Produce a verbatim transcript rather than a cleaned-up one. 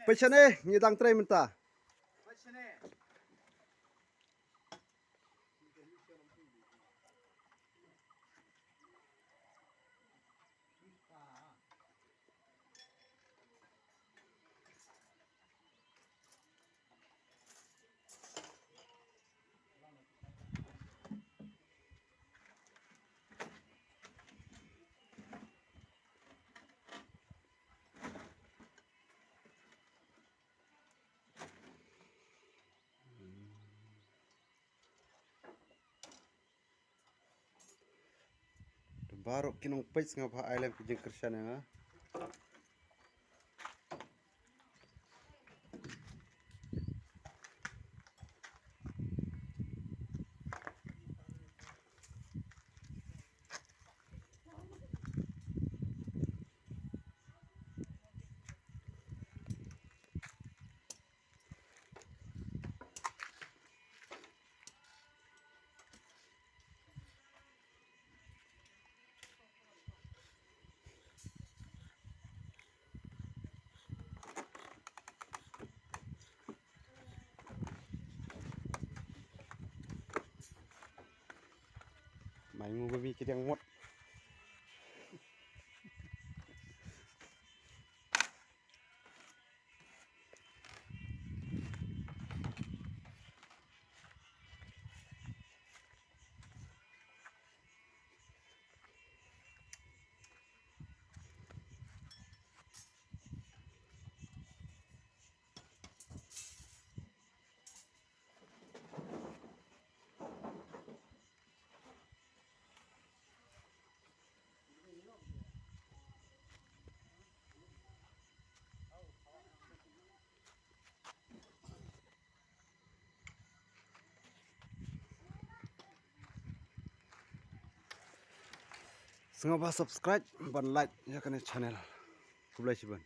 Peit shane, ngi dang trei mynta. Baroh ki nongpeit sngewbha ai lem ki jingkyrshan ïa nga. Mai ngu ba mi ki dang mut. Sngewbha subscribe ban like ïa kane channel. Khublei shibun.